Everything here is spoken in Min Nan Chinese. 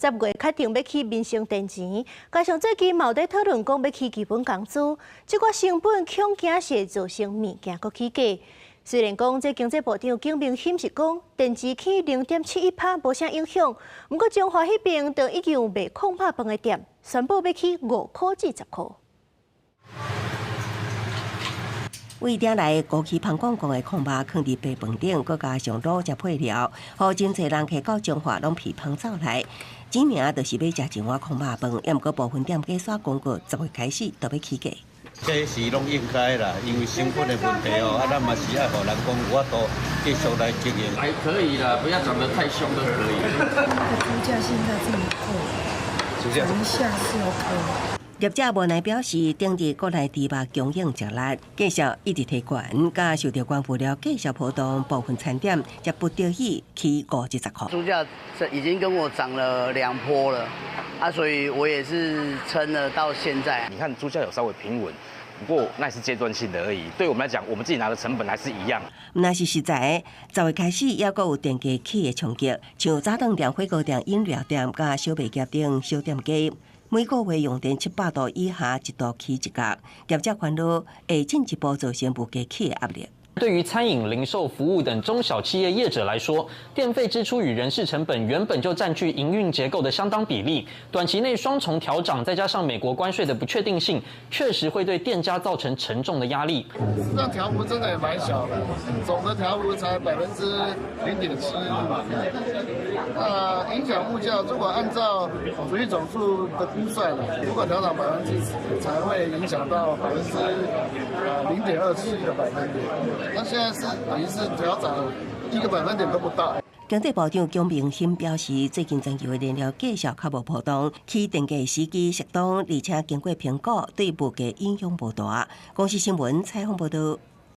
10月確定欲起民生電錢，加上最近嘛有佇討論講欲起基本工資，這寡成本恐驚是會造成物件閣起價。雖然講這經濟部長景明鑫是講電池起0.71趴無啥影響，毋過彰化彼邊就已經有賣炕肉飯的店宣布欲起5塊至10塊。位鼎來高崎芳廣告的炕肉囥佇白飯頂，閣加上滷汁配料，予真濟人客到彰化攏鼻芳走來。指名就是欲食一碗炕肉飯，猶毋過部分店家煞公告10月開始就欲起價。這是攏應該啦，因為成本的問題哦，啊，咱嘛是愛予人講有法度繼續來經營。還可以啦，不要漲得太兇都可以。豬價現在這麼貴，漲一下是 OK。業者無奈表示，頂日國內豬肉供應食力，價數一直提懸，佮受著原物料價數波動，部分餐點才不得已起5至10塊。豬價已經跟我漲了兩波了，啊，所以我也是撐了到現在。你看豬價有稍微平穩，不過那是階段性的而已。對我們來講，我們自己拿的成本還是一樣。若是實在，10月開始猶閣有電價起的衝擊，像早頓店、火鍋店、飲料店、佮小賣業等小店家，每個月用電700度以下，一度起一角，業者煩惱會進一步造成物價起的壓力。對於餐飲、零售、服務等中小企業業者來說，電費支出與人事成本原本就佔據營運結構的相當比例，短期內雙重調漲，再加上美國關稅的不確定性，確實會對店家造成沉重的壓力。那調幅真的也蠻小的，總的調幅才0.71%。那影響物價，如果按照主計總處的估算，如果調漲10%，才會影響到0.27%個百分點。那現在是等於是調漲1個百分點都不到。經濟部長蔣明鑫表示，最近全球的燃料價數較無波動，起電價時機適當，而且經過評估，對物價影響無大。公視新聞採訪報導。